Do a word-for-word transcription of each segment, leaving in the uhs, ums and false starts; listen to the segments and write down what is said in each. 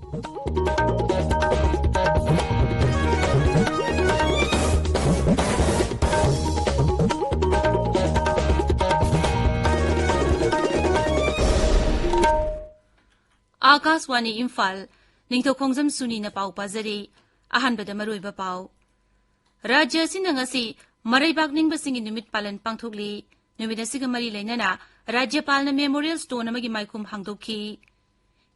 ꯑꯥꯀꯥꯁꯋꯥꯅꯤ ꯏꯝꯐꯥꯜ, ꯅꯤꯡꯊꯧꯈꯣꯡꯖꯝ ꯁꯨꯅꯤꯅ ꯄꯥꯎ ꯄꯥꯖꯔꯤ꯫ ꯑꯍꯥꯟꯕꯗ ꯃꯔꯨꯑꯣꯏꯕ ꯄꯥꯎ꯫ ꯔꯥꯖ꯭ꯌ ꯑꯁꯤꯅ ꯉꯁꯤ ꯃꯔꯩꯕꯥꯛ ꯅꯤꯡꯕꯁꯤꯡꯒꯤ ꯅꯨꯃꯤꯠ ꯄꯥꯂꯟ ꯄꯥꯡꯊꯣꯛꯂꯤ꯫ ꯅꯨꯃꯤꯠ ꯑꯁꯤꯒ ꯃꯔꯤ ꯂꯩꯅꯅ ꯔꯥꯖ꯭ꯌꯄꯥꯜꯅ ꯃꯦꯃꯣꯔꯤꯌꯦꯜ ꯁ꯭ꯇꯣꯟ ꯑꯃꯒꯤ ꯃꯥꯏꯈꯨꯝ ꯍꯥꯡꯗꯣꯛꯈꯤ꯫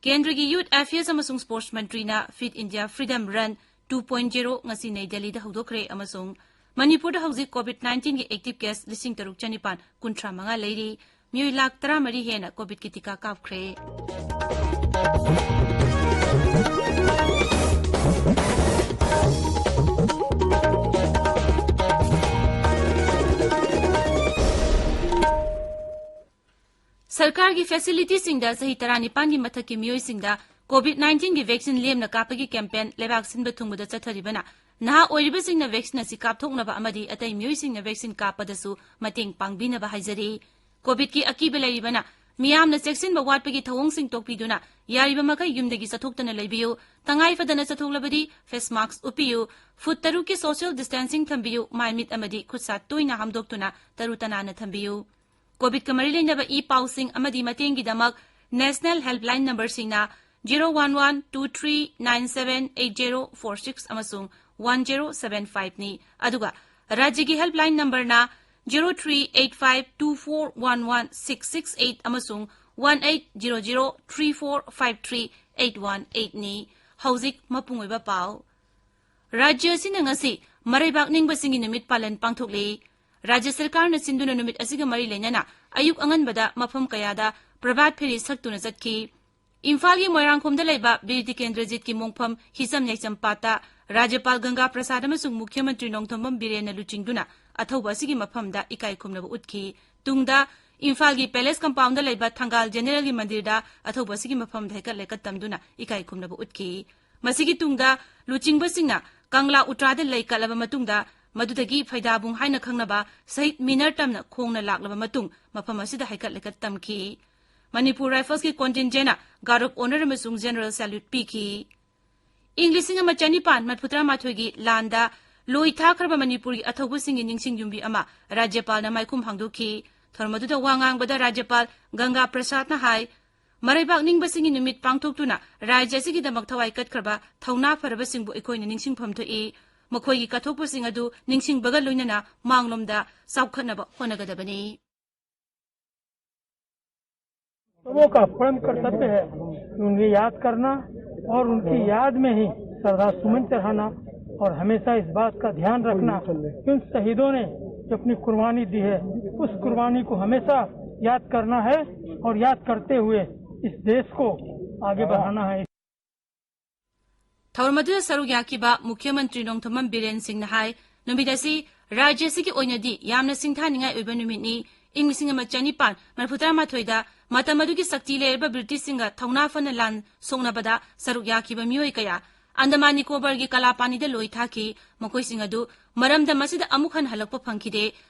ꯀꯦꯟꯗ꯭ꯔꯒꯤ ꯌꯨꯊ ꯑꯦꯐꯤꯌꯔꯁ ꯑꯃꯁꯨꯡ ꯁ꯭ꯄꯣꯔꯠꯁ ꯃꯟꯇ꯭ꯔꯤꯅ fit India freedom run two point zero ꯉꯁꯤ ꯅꯩ ꯗꯦꯜꯂꯤꯗ ꯍꯧꯗꯣꯛꯈ꯭ꯔꯦ ꯑꯃꯁꯨꯡ ꯃꯅꯤꯄꯨꯔꯗ ꯍꯧꯖꯤꯛ ꯀꯣꯚꯤꯗ ꯅꯥꯏꯟꯇꯤꯟꯒꯤ ꯑꯦꯛꯇꯤꯚ ꯀꯦꯁ ꯂꯤꯁꯤꯡ ꯇꯔꯨꯛ ꯆꯅꯤꯄꯥꯟ ꯀꯨꯟꯊ꯭ꯔꯥ ꯃꯉꯥ ꯂꯩꯔꯤ꯫ ꯃꯤꯑꯣꯏ ꯂꯥꯈ ꯇꯔꯥꯃꯔꯤ ꯍꯦꯟꯅ ꯀꯣꯚꯤꯗꯀꯤ ꯇꯤꯀꯥ ꯀꯥꯞꯈ꯭ꯔꯦ꯫ ꯁꯔꯀꯥꯔꯒꯤ ꯐꯦꯁꯤꯂꯤꯇꯤꯁꯤꯡꯗ ꯆꯍꯤ ꯇꯔꯥꯅꯤꯄꯥꯟꯒꯤ ꯃꯊꯛꯀꯤ ꯃꯤꯑꯣꯏꯁꯤꯡꯗ ꯀꯣꯚꯤꯗ ꯅꯥꯏꯟꯇꯤꯟꯒꯤ ꯚꯦꯛꯁꯤꯟ ꯂꯦꯝꯅ ꯀꯥꯞꯄꯒꯤ ꯀꯦꯝꯄꯦꯟ ꯂꯩꯕꯥꯛ ꯁꯤꯟꯕ ꯊꯨꯡꯕꯗ ꯆꯠꯊꯔꯤꯕꯅ ꯅꯍꯥ ꯑꯣꯏꯔꯤꯕꯁꯤꯡꯅ ꯚꯦꯛꯁꯤꯟ ꯑꯁꯤ ꯀꯥꯞꯊꯣꯛꯅꯕ ꯑꯃꯗꯤ ꯑꯇꯩ ꯃꯤꯑꯣꯏꯁꯤꯡꯅ ꯚꯦꯛꯁꯤꯟ ꯀꯥꯞꯄꯗꯁꯨ ꯃꯇꯦꯡ ꯄꯥꯡꯕꯤꯅꯕ ꯍꯥꯏꯖꯔꯤ꯫ ꯀꯣꯚꯤꯗꯀꯤ ꯑꯀꯤꯕ ꯂꯩꯔꯤꯕꯅ ꯃꯤꯌꯥꯝꯅ ꯆꯦꯛꯁꯤꯟꯕ ꯋꯥꯠꯄꯒꯤ ꯊꯧꯑꯣꯡꯁꯤꯡ ꯇꯣꯛꯄꯤꯗꯨꯅ ꯌꯥꯔꯤꯕ ꯃꯈꯩ ꯌꯨꯝꯗꯒꯤ ꯆꯠꯊꯣꯛꯇꯅ ꯂꯩꯕꯤꯌꯨ꯫ ꯇꯉꯥꯏ ꯐꯗꯅ ꯆꯠꯊꯣꯛꯂꯕꯗꯤ ꯐꯦꯁ ꯃꯥꯁꯛ ꯎꯞꯄꯤꯌꯨ꯫ ꯐꯨꯠ ꯇꯔꯨꯛꯀꯤ ꯁꯣꯁꯤꯌꯦꯜ ꯗꯤꯁꯇꯦꯟꯁꯤꯡ ꯊꯝꯕꯤꯌꯨ꯫ ꯃꯥꯏ ꯃꯤꯠ ꯑꯃꯗꯤ ꯈꯨꯠ ꯁꯥ ꯇꯣꯏꯅ ꯍꯥꯝꯗꯣꯛꯇꯨꯅ ꯇꯔꯨ ꯇꯅꯥꯟꯅ ꯊꯝꯕꯤꯌꯨ꯫ ꯀꯣꯚꯤꯗꯀ ꯃꯔꯤ ꯂꯩꯅꯕ ꯏ ꯄꯥꯎꯁꯤꯡ ꯑꯃꯗꯤ ꯃꯇꯦꯡꯒꯤꯗꯃꯛ ꯅꯦꯁꯅꯦꯜ ꯍꯦꯜꯞꯂꯥꯏꯟ ꯅꯝꯕꯔꯁꯤꯡꯅ zero one one two three nine seven eight zero four six ꯑꯃꯁꯨꯡ ꯋꯥꯟ ꯖꯦꯔꯣ ꯁꯚꯦꯟ ꯐꯥꯏꯚꯅꯤ꯫ ꯑꯗꯨꯒ ꯔꯥꯖ꯭ꯌꯒꯤ ꯍꯦꯜꯞꯂꯥꯏꯟ ꯅꯝꯕꯔꯅ zero three eight five two four one one six six eight ꯑꯃꯁꯨꯡ one eight zero zero three four five three eight one ꯑꯩꯠꯅꯤ꯫ ꯍꯧꯖꯤꯛ ꯃꯄꯨꯡ ꯑꯣꯏꯕ ꯄꯥꯎ꯫ ꯔꯥꯖ꯭ꯌ ꯑꯁꯤꯅ ꯉꯁꯤ ꯃꯔꯩꯕꯥꯛ ꯅꯤꯡꯕꯁꯤꯡꯒꯤ ꯅꯨꯃꯤꯠ ꯄꯥꯂꯟ ꯄꯥꯡꯊꯣꯛꯂꯤ꯫ ꯔꯥꯖ꯭ꯌ ꯁꯔꯀꯥꯔꯅ ꯁꯤꯟꯗꯨꯅ ꯅꯨꯃꯤꯠ ꯑꯁꯤꯒ ꯃꯔꯤ ꯂꯩꯅꯅ ꯑꯌꯨꯛ ꯑꯉꯟꯕꯗ ꯃꯐꯝ ꯀꯌꯥꯗ ꯄ꯭ꯔꯚꯥꯠ ꯐꯦꯔꯤ ꯁꯛꯇꯨꯅ ꯆꯠꯈꯤ꯫ ꯏꯝꯐꯥꯜꯒꯤ ꯃꯣꯏꯔꯥꯡꯈꯣꯝꯗ ꯂꯩꯕ ꯕꯤꯔ ꯇꯤꯀꯦꯟꯗ꯭ꯔꯖꯤꯠꯀꯤ ꯃꯣꯡꯐꯝ ꯍꯤꯆꯝ ꯌꯥꯏꯆꯝ ꯄꯥꯠꯇ ꯔꯥꯖ꯭ꯌꯄꯥꯜ ꯒꯪꯒꯥ ꯄ꯭ꯔꯁꯥꯗ ꯑꯃꯁꯨꯡ ꯃꯨꯈ꯭ꯌ ꯃꯟꯇ꯭ꯔꯤ ꯅꯣꯡꯊꯣꯝꯕꯝ ꯕꯤꯔꯦꯟꯅ ꯂꯨꯆꯤꯡꯗꯨꯅ ꯑꯊꯧꯕ ꯑꯁꯤꯒꯤ ꯃꯐꯝꯗ ꯏꯀꯥꯏ ꯈꯨꯝꯅꯕ ꯎꯠꯈꯤ꯫ ꯇꯨꯡꯗ ꯏꯝꯐꯥꯜꯒꯤ ꯄꯦꯂꯦꯁ ꯀꯝꯄꯥꯎꯟꯗ ꯂꯩꯕ ꯊꯪꯒꯥꯜ ꯖꯦꯅꯦꯔꯦꯜꯒꯤ ꯃꯟꯗꯤꯔꯗ ꯑꯊꯧꯕ ꯑꯁꯤꯒꯤ ꯃꯐꯝꯗ ꯍꯩꯀꯠ ꯂꯩꯀꯠ ꯇꯝꯗꯨꯅ ꯏꯀꯥꯏ ꯈꯨꯝꯅꯕ ꯎꯠꯈꯤ꯫ ꯃꯁꯤꯒꯤ ꯇꯨꯡꯗ ꯂꯨꯆꯤꯡꯕꯁꯤꯡꯅ ꯀꯪꯂꯥ ꯎꯇ꯭ꯔꯥꯗ ꯂꯩ ꯀꯠꯂꯕ ꯃꯇꯨꯡꯗ ꯃꯗꯨꯗꯒꯤ ꯐꯩꯗꯥꯕꯨꯡ ꯍꯥꯏꯅ ꯈꯪꯅꯕ ꯁꯍꯤꯗ ꯃꯤꯅꯔ ꯇꯝꯅ ꯈꯣꯡꯅ ꯂꯥꯛꯂꯕ ꯃꯇꯨꯡ ꯃꯐꯝ ꯑꯁꯤꯗ ꯍꯩꯀꯠ ꯂꯩꯀꯠ ꯇꯝꯈꯤ꯫ ꯃꯅꯤꯄꯨꯔ ꯔꯥꯏꯐꯜꯁꯀꯤ ꯀꯣꯟꯇꯤꯟꯖꯦꯟꯅ ꯒꯥꯔꯗ ꯑꯣꯐ ꯑꯣꯅꯔ ꯑꯃꯁꯨꯡ ꯖꯦꯅꯔꯦꯜ ꯁꯦꯂ꯭ꯌꯨꯠ ꯄꯤꯈꯤ꯫ ꯏꯪ ꯂꯤꯁꯤꯡ ꯑꯃ ꯆꯅꯤꯄꯥꯟ ꯃꯔꯤꯐꯨꯇꯔꯥ ꯃꯥꯊꯣꯏꯒꯤ ꯂꯥꯟꯗ ꯂꯣꯏ ꯊꯥꯈ꯭ꯔꯕ ꯃꯅꯤꯄꯨꯔꯒꯤ ꯑꯊꯧꯕꯁꯤꯡꯒꯤ ꯅꯤꯡꯁꯤꯡ ꯌꯨꯝꯕꯤ ꯑꯃ ꯔꯥꯖ꯭ꯌꯄꯥꯜꯅ ꯃꯥꯏꯈꯨꯝ ꯍꯥꯡꯗꯣꯛꯈꯤ꯫ ꯊꯧꯔꯝ ꯑꯗꯨꯗ ꯋꯥ ꯉꯥꯡꯕꯗ ꯔꯥꯖ꯭ꯌꯄꯥꯜ ꯒꯪꯒꯥ ꯄ꯭ꯔꯁꯥꯗꯅ ꯍꯥꯏ, ꯃꯔꯩꯕꯥꯛ ꯅꯤꯡꯕꯁꯤꯡꯒꯤ ꯅꯨꯃꯤꯠ ꯄꯥꯡꯊꯣꯛꯇꯨꯅ ꯔꯥꯖ꯭ꯌ ꯑꯁꯤꯒꯤꯗꯃꯛ ꯊꯋꯥꯏ ꯀꯠꯈ꯭ꯔꯕ ꯊꯧꯅꯥ ꯐꯔꯕꯁꯤꯡꯕꯨ ꯑꯩꯈꯣꯏꯅ ꯅꯤꯡꯁꯤꯡꯐꯝ ꯊꯣꯛꯏ꯫ ꯃꯈꯣꯏꯒꯤ ꯀꯠꯊꯣꯛꯄꯁꯤꯡ ꯑꯗꯨ ꯅꯤꯡꯁꯤꯡꯕꯒ ꯂꯣꯏꯅꯅ ꯃꯥꯡꯂꯣꯝꯗ ꯆꯥꯎꯈꯠꯅꯕ ꯍꯣꯠꯅꯒꯗꯕꯅꯤ꯫ लोगों का परम कर्तव्य है कि उन्हें याद करना और उनकी याद में ही श्रद्धा सुमन चढ़ाना और हमेशा इस बात का ध्यान रखना कि उन शहीदों ने जो अपनी कुर्बानी दी है, उस कुर्बानी को हमेशा याद करना है और याद करते हुए इस देश को आगे बढ़ाना है। ꯊꯧꯔꯝ ꯑꯗꯨꯗ ꯁꯔꯨꯛ ꯌꯥꯈꯤꯕ ꯃꯨꯈ꯭ꯌ ꯃꯟꯇ꯭ꯔꯤ ꯅꯣꯡꯊꯣꯝꯕꯝ ꯕꯤꯔꯦꯟ ꯁꯤꯡꯅ ꯍꯥꯏ, ꯅꯨꯃꯤꯠ ꯑꯁꯤ ꯔꯥꯖ꯭ꯌ ꯑꯁꯤꯒꯤ ꯑꯣꯏꯅꯗꯤ ꯌꯥꯝꯅ ꯁꯤꯡꯊꯥꯅꯤꯡꯉꯥꯏ ꯑꯣꯏꯕ ꯅꯨꯃꯤꯠꯅꯤ꯫ ꯏꯪ ꯂꯤꯁꯤꯡ ꯑꯃ ꯆꯅꯤꯄꯥꯟ ꯃꯔꯤꯐꯨꯇꯔꯥ ꯃꯥꯊꯣꯏꯗ ꯃꯇꯝ ꯑꯗꯨꯒꯤ ꯁꯛꯇꯤ ꯂꯩꯔꯕ ꯕ꯭ꯔꯤꯇꯤꯁꯁꯤꯡꯒ ꯊꯧꯅꯥ ꯐꯅ ꯂꯥꯟ ꯁꯣꯛꯅꯕꯗ ꯁꯔꯨꯛ ꯌꯥꯈꯤꯕ ꯃꯤꯑꯣꯏ ꯀꯌꯥ ꯑꯟꯗꯃꯥꯟ ꯅꯤꯀꯣꯕꯔꯒꯤ ꯀꯂꯥꯄꯥꯅꯤꯗ ꯂꯣꯏ ꯊꯥꯈꯤ꯫ ꯃꯈꯣꯏꯁꯤꯡ ꯑꯗꯨ ꯃꯔꯝꯗꯝ ꯑꯁꯤꯗ ꯑꯃꯨꯛ ꯍꯟꯅ ꯍꯜꯂꯛꯄ ꯐꯪꯈꯤꯗꯦ꯫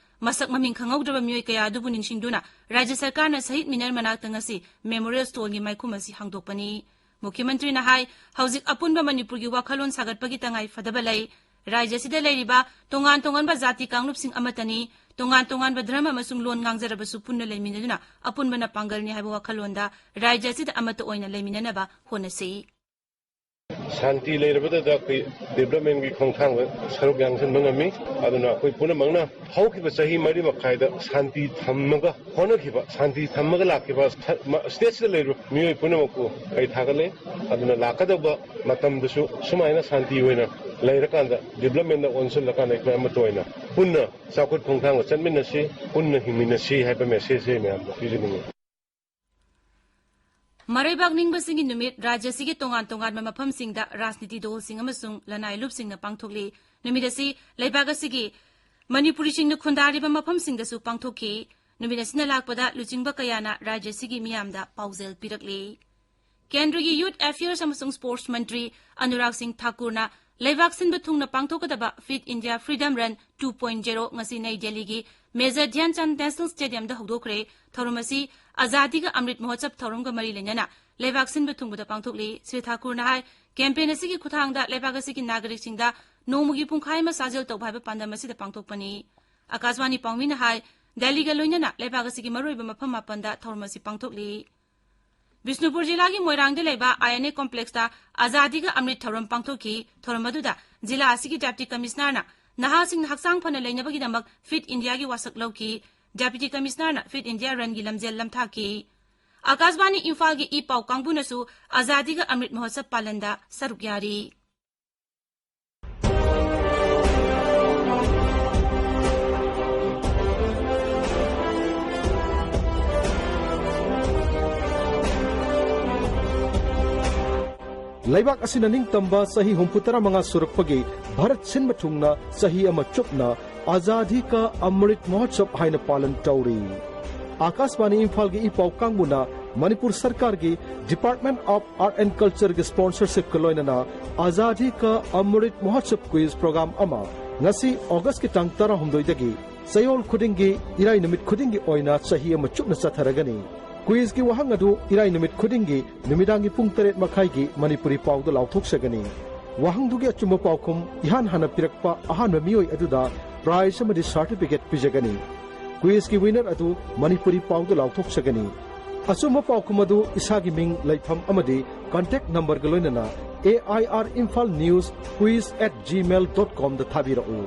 ꯃꯁꯛ ꯃꯃꯤꯡ ꯈꯪꯍꯧꯗ꯭ꯔꯕ ꯃꯤꯑꯣꯏ ꯀꯌꯥ ꯑꯗꯨꯕꯨ ꯅꯤꯡꯁꯤꯡꯗꯨꯅ ꯔꯥꯖ꯭ꯌ ꯁꯔꯀꯥꯔꯅ ꯁꯍꯤꯗ ꯃꯤꯅꯔ ꯃꯅꯥꯛꯇ ꯉꯁꯤ ꯃꯦꯃꯣꯔꯤꯌꯦꯜ ꯁ꯭ꯇꯣꯟꯒꯤ ꯃꯥꯏꯈꯨꯝ ꯑꯁꯤ ꯍꯥꯡꯗꯣꯛꯄꯅꯤ꯫ ꯃꯨꯈ꯭ꯌ ꯃꯟꯇ꯭ꯔꯤꯅ ꯍꯥꯏ, ꯍꯧꯖꯤꯛ ꯑꯄꯨꯟꯕ ꯃꯅꯤꯄꯨꯔꯒꯤ ꯋꯥꯈꯜꯂꯣꯟ ꯁꯥꯒꯠꯄꯒꯤ ꯇꯉꯥꯏ ꯐꯗꯕ ꯂꯩ꯫ ꯔꯥꯖ꯭ꯌ ꯑꯁꯤꯗ ꯂꯩꯔꯤꯕ ꯇꯣꯉꯥꯟ ꯇꯣꯉꯥꯟꯕ ꯖꯥꯇꯤ ꯀꯥꯡꯂꯨꯞꯁꯤꯡ ꯑꯃꯠꯇꯅꯤ꯫ ꯇꯣꯉꯥꯟ ꯇꯣꯉꯥꯟꯕ ꯙꯔꯃ ꯑꯃꯁꯨꯡ ꯂꯣꯟ ꯉꯥꯡꯖꯔꯕꯁꯨ ꯄꯨꯟꯅ ꯂꯩꯃꯤꯟꯅꯗꯨꯅ ꯑꯄꯨꯟꯕꯅ ꯄꯥꯡꯒꯜꯅꯤ ꯍꯥꯏꯕ ꯋꯥꯈꯜꯂꯣꯟꯗ ꯔꯥꯖ꯭ꯌ ꯑꯁꯤꯗ ꯑꯃꯠꯇ ꯑꯣꯏꯅ ꯂꯩꯃꯤꯟꯅꯅꯕ ꯍꯣꯠꯅꯁꯤ꯫ ꯁꯥꯟꯇꯤ ꯂꯩꯔꯕꯗ ꯑꯩꯈꯣꯏ ꯗꯤꯕ꯭ꯂꯞꯃꯦꯟꯒꯤ ꯈꯣꯡꯊꯥꯡꯗ ꯁꯔꯨꯛ ꯌꯥꯡꯁꯤꯟꯕ ꯉꯝꯃꯤ꯫ ꯑꯗꯨꯅ ꯑꯩꯈꯣꯏ ꯄꯨꯝꯅꯃꯛꯅ ꯍꯧꯈꯤꯕ ꯆꯍꯤ ꯃꯔꯤ ꯃꯈꯥꯏꯗ ꯁꯥꯟꯇꯤ ꯊꯝꯃꯒ ꯍꯣꯠꯅꯈꯤꯕ, ꯁꯥꯟꯇꯤ ꯊꯝꯃꯒ ꯂꯥꯛꯈꯤꯕ ꯁ-, ꯃ-, ꯁ꯭ꯇꯦꯠꯁꯤꯗ ꯂꯩꯔꯤꯕ ꯃꯤꯑꯣꯏ ꯄꯨꯝꯅꯃꯛꯄꯨ ꯑꯩ ꯊꯥꯒꯠꯂꯦ꯫ ꯑꯗꯨꯅ ꯂꯥꯛꯀꯗꯧꯕ ꯃꯇꯝꯗꯁꯨ ꯁꯨꯃꯥꯏꯅ ꯁꯥꯟꯇꯤ ꯑꯣꯏꯅ ꯂꯩꯔꯀꯥꯟꯗ, ꯗꯤꯕ꯭ꯂꯞꯃꯦꯟꯗ ꯑꯣꯟꯁꯤꯜꯂꯀꯥꯟꯗ ꯑꯩꯈꯣꯏ ꯑꯃꯠꯇ ꯑꯣꯏꯅ ꯄꯨꯟꯅ ꯆꯥꯎꯈꯠ ꯈꯣꯡꯊꯥꯡꯗ ꯆꯠꯃꯤꯟꯅꯁꯤ, ꯄꯨꯟꯅ ꯍꯤꯡꯃꯤꯟꯅꯁꯤ ꯍꯥꯏꯕ ꯃꯦꯁꯦꯖꯁꯦ ꯑꯩ ꯃꯌꯥꯝꯗ ꯄꯤꯖꯅꯤꯡꯉꯤ꯫ ꯃꯔꯩꯕꯥꯛ ꯅꯤꯡꯕꯁꯤꯡꯒꯤ ꯅꯨꯃꯤꯠ ꯔꯥꯖ꯭ꯌ ꯑꯁꯤꯒꯤ ꯇꯣꯉꯥꯟ ꯇꯣꯉꯥꯟꯕ ꯃꯐꯝꯁꯤꯡꯗ ꯔꯥꯖꯅꯤꯇꯤ ꯗꯣꯜꯁꯤꯡ ꯑꯃꯁꯨꯡ ꯂꯅꯥꯏ ꯂꯨꯞꯁꯤꯡꯅ ꯄꯥꯡꯊꯣꯛꯂꯤ꯫ ꯅꯨꯃꯤꯠ ꯑꯁꯤ ꯂꯩꯕꯥꯛ ꯑꯁꯤꯒꯤ ꯃꯅꯤꯄꯨꯔꯤꯁꯤꯡꯅ ꯈꯨꯟꯗꯥꯔꯤꯕ ꯃꯐꯝꯁꯤꯡꯗꯁꯨ ꯄꯥꯡꯊꯣꯛꯈꯤ꯫ ꯅꯨꯃꯤꯠ ꯑꯁꯤꯅ ꯂꯥꯛꯄꯗ ꯂꯨꯆꯤꯡꯕ ꯀꯌꯥꯅ ꯔꯥꯖ꯭ꯌ ꯑꯁꯤꯒꯤ ꯃꯤꯌꯥꯝꯗ ꯄꯥꯎꯖꯦꯜ ꯄꯤꯔꯛꯂꯤ꯫ ꯀꯦꯟꯗ꯭ꯔꯒꯤ ꯌꯨꯊ ꯑꯦꯐꯤꯌꯔꯁ ꯑꯃꯁꯨꯡ ꯁ꯭ꯄꯣꯔꯠꯁ ꯃꯟꯇ꯭ꯔꯤ ꯑꯅꯨꯔꯥꯒ ꯁꯤꯡ ꯊꯥꯀꯨꯔꯅ ꯂꯩꯕꯥꯛ ꯁꯤꯟꯕ ꯊꯨꯡꯅ ꯄꯥꯡꯊꯣꯛꯀꯗꯕ Fit India Freedom Run two point zero ꯉꯁꯤ ꯅꯩ ꯗꯦꯜꯂꯤꯒꯤ Major Dhyan Chand National Stadiumꯗ ꯍꯧꯗꯣꯛꯈ꯭ꯔꯦ꯫ ꯊꯧꯔꯝ ꯑꯁꯤ ꯑꯖꯥꯗꯤ ꯀꯥ ꯑꯃ꯭ꯔꯤꯠ ꯃꯍꯣꯠꯁꯕ ꯊꯧꯔꯝꯒ ꯃꯔꯤ ꯂꯩꯅꯅ ꯂꯩꯕꯥꯛ ꯁꯤꯟꯕ ꯊꯨꯡꯕꯗ ꯄꯥꯡꯊꯣꯛꯂꯤ꯫ ꯁ꯭ꯔꯤ ꯊꯥꯀꯨꯔꯅ ꯍꯥꯏ, campaign ꯑꯁꯤꯒꯤ ꯈꯨꯠꯊꯥꯡꯗ ꯂꯩꯕꯥꯛ ꯑꯁꯤꯒꯤ ꯅꯥꯒꯔꯤꯛꯁꯤꯡꯗ ꯅꯣꯡꯃꯒꯤ ꯄꯨꯡꯈꯥꯏ ꯑꯃ ꯁꯥꯖꯦꯜ ꯇꯧꯕ ꯍꯥꯏꯕ ꯄꯥꯟꯗꯝ ꯑꯁꯤꯗ ꯄꯥꯡꯊꯣꯛꯄꯅꯤ꯫ ꯑꯀꯥꯁꯕꯥꯅꯤ ꯄꯥꯎꯃꯤꯅ ꯍꯥꯏ, ꯗꯦꯜꯂꯤꯒ ꯂꯣꯏꯅꯅ ꯂꯩꯕꯥꯛ ꯑꯁꯤꯒꯤ ꯃꯔꯨꯑꯣꯏꯕ ꯃꯐꯝ ꯃꯥꯄꯟꯗ ꯊꯧꯔꯝ ꯑꯁꯤ ꯄꯥꯡꯊꯣꯛꯂꯤ꯫ ꯕꯤꯁꯅꯨꯄꯨꯔ ꯖꯤꯂꯥꯒꯤ ꯃꯣꯏꯔꯥꯡꯗ ꯂꯩꯕ I N A complexꯇ ꯑꯖꯥꯗꯤꯒ ꯑꯃ꯭ꯔꯤꯠ ꯊꯧꯔꯝ ꯄꯥꯡꯊꯣꯛꯈꯤ꯫ ꯊꯧꯔꯝ ꯑꯗꯨꯗ ꯖꯤꯂꯥ ꯑꯁꯤꯒꯤ Deputy Commissionerꯅ ꯅꯍꯥꯁꯤꯡꯅ ꯍꯛꯆꯥꯡ ꯐꯅ ꯂꯩꯅꯕꯒꯤꯗꯃꯛ Fit Indiaꯒꯤ ꯋꯥꯁꯛ ꯂꯧꯈꯤ꯫ Deputy Commissionerꯅ Fit India Runꯒꯤ ꯂꯝꯖꯦꯜ ꯂꯝꯊꯥꯈꯤ꯫ ꯑꯀꯥꯁꯕꯥꯅꯤ ꯏꯝꯐꯥꯜꯒꯤ ꯏ ꯄꯥꯎ ꯀꯥꯡꯕꯨꯅꯁꯨ ꯑꯖꯥꯗꯤꯒ ꯑꯃ꯭ꯔꯤꯠ ꯃꯍꯣꯠꯁꯕ ꯄꯥꯂꯟꯗ ꯁꯔꯨꯛ ꯌꯥꯔꯤ꯫ ꯂꯩꯕꯥꯛ ꯑꯁꯤꯅ ꯅꯤꯡꯇꯝꯕ ꯆꯍꯤ ꯍꯨꯝꯐꯨ ꯇꯔꯥꯃꯉꯥ ꯁꯨꯔꯛꯄꯒꯤ ꯚꯥꯔꯠ ꯁꯤꯟꯕ ꯊꯨꯡꯅ ꯆꯍꯤ ꯑꯃ ꯆꯨꯞꯅ ꯑꯖꯥꯗꯤ ꯀꯥ ꯑꯃ꯭ꯔꯤꯠ ꯃꯍꯣꯠꯁꯕ ꯍꯥꯏꯅ ꯄꯥꯂꯟ ꯇꯧꯔꯤ꯫ ꯑꯀꯥꯁꯕꯥꯅꯤ ꯏꯝꯐꯥꯜꯒꯤ ꯏ ꯄꯥꯎ ꯀꯥꯡꯕꯨꯅ ꯃꯅꯤꯄꯨꯔ ꯁꯔꯀꯥꯔꯒꯤ Department of Art and Cultureꯒꯤ sponsorshipꯀ ꯂꯣꯏꯅꯅ ꯑꯖꯥꯗꯤ ꯀꯥ ꯑꯃ꯭ꯔꯤꯠ ꯃꯍꯣꯠꯁꯕ quiz program ꯑꯃ ꯉꯁꯤ Augustꯀꯤ ꯇꯥꯡ ꯇꯔꯥꯍꯨꯝꯗꯣꯏꯗꯒꯤ ꯆꯌꯣꯜ ꯈꯨꯗꯤꯡꯒꯤ ꯏꯔꯥꯏ ꯅꯨꯃꯤꯠ ꯈꯨꯗꯤꯡꯒꯤ ꯑꯣꯏꯅ ꯆꯍꯤ ꯑꯃ ꯆꯨꯞꯅ ꯆꯠꯊꯔꯒꯅꯤ꯫ Quizꯀꯤ ꯋꯥꯍꯪ ꯑꯗꯨ ꯏꯔꯥꯏ ꯅꯨꯃꯤꯠ ꯈꯨꯗꯤꯡꯒꯤ ꯅꯨꯃꯤꯗꯥꯡꯒꯤ ꯄꯨꯡ ꯇꯔꯦꯠ ꯃꯈꯥꯏꯒꯤ ꯃꯅꯤꯄꯨꯔꯤ ꯄꯥꯎꯗ ꯂꯥꯎꯊꯣꯛꯆꯒꯅꯤ꯫ ꯋꯥꯍꯪꯗꯨꯒꯤ ꯑꯆꯨꯝꯕ ꯄꯥꯎꯈꯨꯝ ꯏꯍꯥꯟ ꯍꯥꯟꯅ ꯄꯤꯔꯛꯄ ꯑꯍꯥꯟꯕ ꯃꯤꯑꯣꯏ ꯑꯗꯨꯗ prize ꯑꯃꯗꯤ certificate ꯄꯤꯖꯒꯅꯤ꯫ Quizꯀꯤ winner ꯑꯗꯨ ꯃꯅꯤꯄꯨꯔꯤ ꯄꯥꯎꯗ ꯂꯥꯎꯊꯣꯛꯆꯒꯅꯤ꯫ ꯑꯆꯨꯝꯕ ꯄꯥꯎꯈꯨꯝ ꯑꯗꯨ ꯏꯁꯥꯒꯤ ꯃꯤꯡ, ꯂꯩꯐꯝ ꯑꯃꯗꯤ contact numberꯒ ꯂꯣꯏꯅꯅ A I R Imphal News Quiz at gmail dot comꯗ ꯊꯥꯕꯤꯔꯛꯎ꯫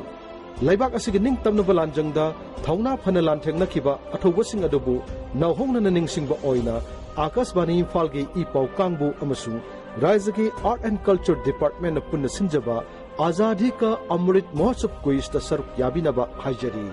ꯂꯩꯕꯥꯛ ꯑꯁꯤꯒꯤ ꯅꯤꯡꯇꯝꯅꯕ ꯂꯥꯟꯖꯪꯗ ꯊꯧꯅꯥ ꯐꯅ ꯂꯥꯟꯊꯦꯡꯅꯈꯤꯕ ꯑꯊꯧꯕꯁꯤꯡ ꯑꯗꯨꯕꯨ ꯅꯧꯍꯧꯅꯅ ꯅꯤꯡꯁꯤꯡꯕ ꯑꯣꯏꯅ ꯑꯀꯥꯁꯕꯥꯅꯤ ꯏꯝꯐꯥꯜꯒꯤ ꯏ ꯄꯥꯎ ꯀꯥꯡꯕꯨ ꯑꯃꯁꯨꯡ ꯔꯥꯏꯖ꯭ꯌꯒꯤ Art and Culture Departmentꯅ ꯄꯨꯟꯅ ꯁꯤꯟꯖꯕ ꯑꯖꯥꯗꯤ ꯀꯥ ꯑꯃ꯭ꯔꯤꯠ ꯃꯍꯣꯠꯁꯕ Quizꯇ ꯁꯔꯨꯛ ꯌꯥꯕꯤꯅꯕ ꯍꯥꯏꯖꯔꯤ꯫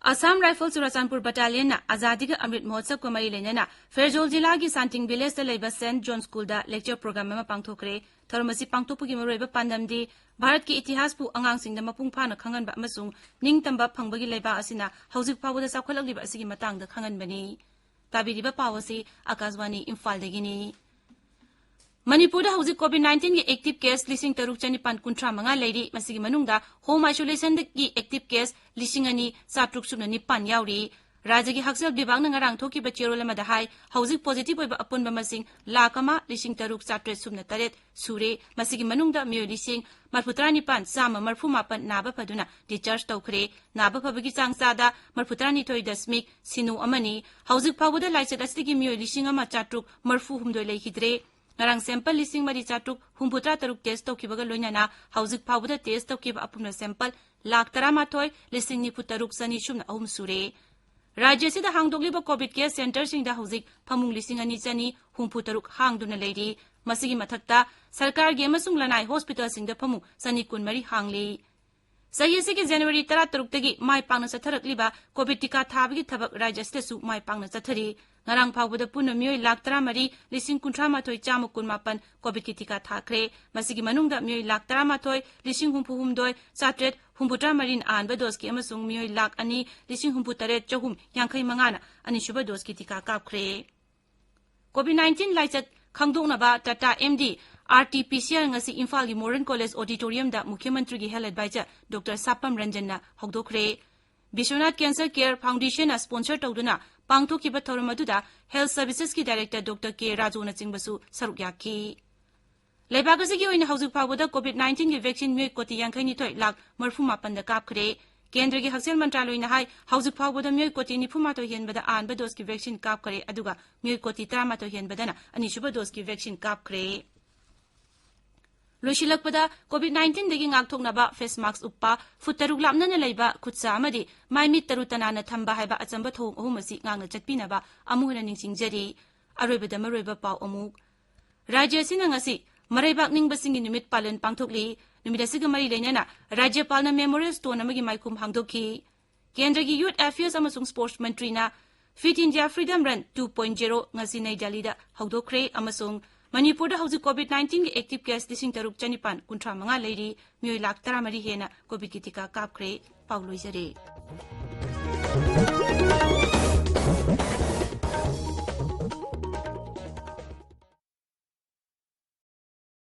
Assam Rifle Churachandpur Battalionꯅ ꯑꯖꯥꯗꯤꯒ ꯑꯃ꯭ꯔꯤꯠ ꯃꯍꯣꯠꯁꯕꯀ ꯃꯔꯤ ꯂꯩꯅꯅ ꯐꯦꯔꯖꯣꯜ ꯖꯤꯂꯥꯒꯤ ꯁꯥꯟꯇꯤꯡ ꯚꯤꯂꯦꯖꯇ ꯂꯩꯕ ꯁꯦꯟꯠ ꯖꯣꯟ ꯁ꯭ꯀꯨꯜꯗ lecture program ꯑꯃ ꯄꯥꯡꯊꯣꯛꯈ꯭ꯔꯦ꯫ ꯊꯧꯔꯝ ꯑꯁꯤ ꯄꯥꯡꯊꯣꯛꯄꯒꯤ ꯃꯔꯨꯑꯣꯏꯕ ꯄꯥꯟꯗꯝꯗꯤ ꯚꯥꯔꯠꯀꯤ ꯏꯇꯤꯍꯥꯁꯄꯨ ꯑꯉꯥꯡꯁꯤꯡꯗ ꯃꯄꯨꯡ ꯐꯥꯅ ꯈꯪꯍꯟꯕ ꯑꯃꯁꯨꯡ ꯅꯤꯡꯇꯝꯕ ꯐꯪꯕꯒꯤ ꯂꯩꯕꯥꯛ ꯑꯁꯤꯅ ꯍꯧꯖꯤꯛ ꯐꯥꯎꯕꯗ ꯆꯥꯎꯈꯠꯂꯛꯂꯤꯕ ꯑꯁꯤꯒꯤ ꯃꯇꯥꯡꯗ ꯈꯪꯍꯟꯕꯅꯤ꯫ ꯇꯥꯕꯤꯔꯤꯕ ꯄꯥꯎ ꯑꯁꯤ ꯑꯀꯥꯁꯕꯥꯅꯤ ꯏꯝꯐꯥꯜꯗꯒꯤꯅꯤ꯫ ꯃꯅꯤꯄꯨꯔꯗ ꯍꯧꯖꯤꯛ COVID nineteenꯒꯤ active case ꯂꯤꯁꯤꯡ ꯇꯔꯨꯛ ꯆꯅꯤꯄꯥꯟ ꯀꯨꯟꯊ꯭ꯔꯥ ꯃꯉꯥ ꯂꯩꯔꯤ꯫ ꯃꯁꯤꯒꯤ ꯃꯅꯨꯡꯗ home isolationꯗꯒꯤ active case ꯂꯤꯁꯤꯡ ꯑꯅꯤ ꯆꯥꯇ꯭ꯔꯨꯛ ꯁꯨꯞꯅ ꯅꯤꯄꯥꯟ ꯌꯥꯎꯔꯤ꯫ ꯔꯥꯖ꯭ꯌꯒꯤ ꯍꯛꯁꯦꯜ ꯕꯤꯚꯥꯒꯅ ꯉꯔꯥꯡ ꯊꯣꯛꯈꯤꯕ ꯆꯦꯔꯣꯜ ꯑꯃꯗ ꯍꯥꯏ, ꯍꯧꯖꯤꯛ positive ꯑꯣꯏꯕ ꯑꯄꯨꯟꯕ ꯃꯁꯤꯡ ꯂꯥꯈ ꯑꯃ ꯂꯤꯁꯤꯡ ꯇꯔꯨꯛ ꯆꯥꯇ꯭ꯔꯦꯠ ꯁꯨꯞꯅ ꯇꯔꯦꯠ ꯁꯨꯔꯦ꯫ ꯃꯁꯤꯒꯤ ꯃꯅꯨꯡꯗ ꯃꯤꯑꯣꯏ ꯂꯤꯁꯤꯡ ꯃꯔꯐꯨꯇꯔꯥ ꯅꯤꯄꯥꯟ ꯆꯥꯝꯃ ꯃꯔꯐꯨ ꯃꯥꯄꯟ ꯅꯥꯕ ꯐꯗꯨꯅ discharge ꯇꯧꯈ꯭ꯔꯦ꯫ ꯅꯥꯕ ꯐꯕꯒꯤ ꯆꯥꯡ ꯆꯥꯗ ꯃꯔꯐꯨꯇꯔꯥ ꯅꯤꯊꯣꯏ ꯗꯁꯃꯤꯛ ꯁꯤꯅꯣ ꯑꯃꯅꯤ꯫ ꯍꯧꯖꯤꯛ ꯐꯥꯎꯕꯗ ꯂꯥꯏꯆꯠ ꯑꯁꯤꯗꯒꯤ ꯃꯤꯑꯣꯏ ꯂꯤꯁꯤꯡ ꯑꯃ ꯆꯥꯇ꯭ꯔꯨꯛ ꯃꯔꯐꯨ ꯍꯨꯝꯗꯣꯏ ꯂꯩꯈꯤꯗ꯭ꯔꯦ꯫ ꯉꯔꯥꯡ sample ꯂꯤꯁꯤꯡ ꯃꯔꯤ ꯆꯥꯇ꯭ꯔꯨꯛ ꯍꯨꯝꯐꯨꯇꯔꯥ ꯇꯔꯨꯛ test ꯇꯧꯈꯤꯕꯒ ꯂꯣꯏꯅꯅ ꯍꯧꯖꯤꯛ ꯐꯥꯎꯕꯗ test ꯇꯧꯈꯤꯕ ꯑꯄꯨꯟꯕ sample ꯂꯥꯈ ꯇꯔꯥꯃꯥꯊꯣꯏ ꯂꯤꯁꯤꯡ ꯅꯤꯐꯨ ꯇꯔꯨꯛ ꯆꯅꯤ ꯁꯨꯞꯅ ꯑꯍꯨꯝ ꯁꯨꯔꯦ꯫ ꯔꯥꯖ꯭ꯌ ꯑꯁꯤꯗ ꯍꯥꯡꯗꯣꯛꯂꯤꯕ COVID care centreꯁꯤꯡꯗ ꯍꯧꯖꯤꯛ ꯐꯃꯨꯡ ꯂꯤꯁꯤꯡ ꯑꯅꯤ ꯆꯅꯤ ꯍꯨꯝꯐꯨ ꯇꯔꯨꯛ ꯍꯥꯡꯗꯨꯅ ꯂꯩꯔꯤ꯫ ꯃꯁꯤꯒꯤ ꯃꯊꯛꯇ ꯁꯔꯀꯥꯔꯒꯤ ꯑꯃꯁꯨꯡ ꯂꯅꯥꯏ hospitalꯁꯤꯡꯗ ꯐꯃꯨꯡ ꯆꯅꯤ ꯀꯨꯟꯃꯔꯤ ꯍꯥꯡꯂꯤ꯫ ꯆꯍꯤ ꯑꯁꯤꯒꯤ ꯖꯅꯋꯥꯔꯤ ꯇꯔꯥꯇꯔꯨꯛꯇꯒꯤ ꯃꯥꯏ ꯄꯥꯛꯅ ꯆꯠꯊꯔꯛꯂꯤꯕ COVID ꯇꯤꯀꯥ ꯊꯥꯕꯒꯤ ꯊꯕꯛ ꯔꯥꯖ꯭ꯌ ꯑꯁꯤꯗꯁꯨ ꯃꯥꯏ ꯄꯥꯛꯅ ꯆꯠꯊꯔꯤ꯫ ꯉꯔꯥꯡ ꯐꯥꯎꯕꯗ ꯄꯨꯟꯅ ꯃꯤꯑꯣꯏ ꯂꯥꯈ ꯇꯔꯥꯃꯔꯤ ꯂꯤꯁꯤꯡ ꯀꯨꯟꯊ꯭ꯔꯥ ꯃꯥꯊꯣꯏ ꯆꯥꯝꯃ ꯀꯨꯟꯃꯥꯄꯟ COVIDꯀꯤ ꯇꯤꯀꯥ ꯊꯥꯈ꯭ꯔꯦ꯫ ꯃꯁꯤꯒꯤ ꯃꯅꯨꯡꯗ ꯃꯤꯑꯣꯏ ꯂꯥꯈ ꯇꯔꯥꯃꯥꯊꯣꯏ ꯂꯤꯁꯤꯡ ꯍꯨꯝꯐꯨ ꯍꯨꯝꯗꯣꯏ ꯆꯥꯇ꯭ꯔꯦꯠ ꯍꯨꯝꯐꯨꯇꯔꯥ ꯃꯔꯤꯅ ꯑꯍꯥꯟꯕ doseꯀꯤ ꯑꯃꯁꯨꯡ ꯃꯤꯑꯣꯏ ꯂꯥꯈ ꯑꯅꯤ ꯂꯤꯁꯤꯡ ꯍꯨꯝꯐꯨ ꯇꯔꯦꯠ ꯆꯍꯨꯝ ꯌꯥꯡꯈꯩ ꯃꯉꯥꯅ ꯑꯅꯤꯁꯨꯕ doseꯀꯤ ꯇꯤꯀꯥ ꯀꯥꯞꯈ꯭ꯔꯦ꯫ COVID nineteen ꯂꯥꯏꯆꯠ ꯈꯪꯗꯣꯛꯅꯕ TATA MD RT-PCR ꯉꯁꯤ ꯏꯝꯐꯥꯜꯒꯤ Modern College Auditoriumꯗ ꯃꯨꯈ꯭ꯌ ꯃꯟꯇ꯭ꯔꯤꯒꯤ health advisor ꯗꯣꯛꯇꯔ ꯁꯥꯄꯝ ꯔꯟꯖꯟꯅ ꯍꯧꯗꯣꯛꯈ꯭ꯔꯦ꯫ ꯕꯤꯁ꯭ꯋꯅꯥꯊ Cancer Care Foundationꯅ sponsor ꯇꯧꯗꯨꯅ ꯄꯥꯡꯊꯣꯛꯈꯤꯕ ꯊꯧꯔꯝ ꯑꯗꯨꯗ health servicesꯀꯤ director ꯗꯣꯛꯇꯔ ꯀꯦ ꯔꯥꯖꯨꯅꯆꯤꯡꯕꯁꯨ ꯁꯔꯨꯛ ꯌꯥꯈꯤ꯫ ꯂꯩꯕꯥꯛ ꯑꯁꯤꯒꯤ ꯑꯣꯏꯅ ꯍꯧꯖꯤꯛ ꯐꯥꯎꯕꯗ COVID nineteenꯒꯤ vaccine ꯃꯤꯑꯣꯏ ꯀꯣꯇꯤ ꯌꯥꯡꯈꯩ ꯅꯤꯊꯣꯏ ꯂꯥꯈ ꯃꯔꯐꯨ ꯃꯥꯄꯟꯗ ꯀꯥꯞꯈ꯭ꯔꯦ꯫ ꯀꯦꯟꯗ꯭ꯔꯒꯤ ꯍꯛꯁꯦꯜ ꯃꯟꯇ꯭ꯔꯥꯂꯣꯏꯅ ꯍꯥꯏ, ꯍꯧꯖꯤꯛ ꯐꯥꯎꯕꯗ ꯃꯤꯑꯣꯏ ꯀꯣꯇꯤ ꯅꯤꯐꯨ ꯃꯥꯊꯣꯏ ꯍꯦꯟꯕꯗ ꯑꯍꯥꯟꯕ doseꯀꯤ vaccine ꯀꯥꯞꯈ꯭ꯔꯦ, ꯑꯗꯨꯒ ꯃꯤꯑꯣꯏ ꯀꯣꯇꯤ ꯇꯔꯥꯃꯥꯊꯣꯏ ꯍꯦꯟꯕꯗꯅ ꯑꯅꯤꯁꯨꯕ doseꯀꯤ vaccine ꯀꯥꯞꯈ꯭ꯔꯦ꯫ ꯂꯣꯏꯁꯤꯜꯂꯛꯄꯗ, COVID nineteenꯗꯒꯤ ꯉꯥꯛꯊꯣꯛꯅꯕ face mask ꯎꯞꯄ, ꯐꯨꯠ ꯇꯔꯨꯛ ꯂꯥꯞꯅꯅ ꯂꯩꯕ, ꯈꯨꯠꯁꯥ ꯑꯃꯗꯤ ꯃꯥꯏ ꯃꯤꯠ ꯇꯔꯨ ꯇꯅꯥꯟꯅ ꯊꯝꯕ ꯍꯥꯏꯕ ꯑꯆꯝꯕ ꯊꯧꯑꯣꯡ ꯑꯍꯨꯝ ꯑꯁꯤ ꯉꯥꯛꯅ ꯆꯠꯄꯤꯅꯕ ꯑꯃꯨꯛ ꯍꯟꯅ ꯅꯤꯡꯁꯤꯡꯖꯔꯤ꯫ ꯑꯔꯣꯏꯕꯗ ꯃꯔꯨꯑꯣꯏꯕ ꯄꯥꯎ ꯑꯃꯨꯛ꯫ ꯔꯥꯖ꯭ꯌ ꯑꯁꯤꯅ ꯉꯁꯤ ꯃꯔꯩꯕꯥꯛ ꯅꯤꯡꯕꯁꯤꯡꯒꯤ ꯅꯨꯃꯤꯠ ꯄꯥꯂꯟ ꯄꯥꯡꯊꯣꯛꯂꯤ꯫ ꯅꯨꯃꯤꯠ ꯑꯁꯤꯒ ꯃꯔꯤ ꯂꯩꯅꯅ ꯔꯥꯖ꯭ꯌꯄꯥꯜꯅ memorial stone ꯑꯃꯒꯤ ꯃꯥꯏꯈꯨꯝ ꯍꯥꯡꯗꯣꯛꯈꯤ꯫ ꯀꯦꯟꯗ꯭ꯔꯒꯤ Youth Affairs ꯑꯃꯁꯨꯡ Sports ꯃꯟꯇ꯭ꯔꯤꯅ Fit India Freedom Run two point zero ꯉꯁꯤ ꯅꯩ ꯗꯦꯜꯂꯤꯗ ꯍꯧꯗꯣꯛꯈ꯭ꯔꯦ ꯑꯃꯁꯨꯡ ꯃꯅꯤꯄꯨꯔꯗ ꯍꯧꯖꯤꯛ COVID nineteen ꯒꯤ active case ꯂꯤꯁꯤꯡ ꯇꯔꯨꯛ ꯆꯅꯤꯄꯥꯟ ꯀꯨꯟꯊ꯭ꯔꯥ ꯃꯉꯥ ꯂꯩꯔꯤ꯫ ꯃꯤꯑꯣꯏ ꯂꯥꯈ ꯇꯔꯥꯃꯔꯤ ꯍꯦꯟꯅ COVID ꯀꯤ ꯇꯤꯀꯥ ꯀꯥꯞꯈ꯭ꯔꯦ꯫ ꯄꯥꯎ ꯂꯣꯏꯖꯔꯦ꯫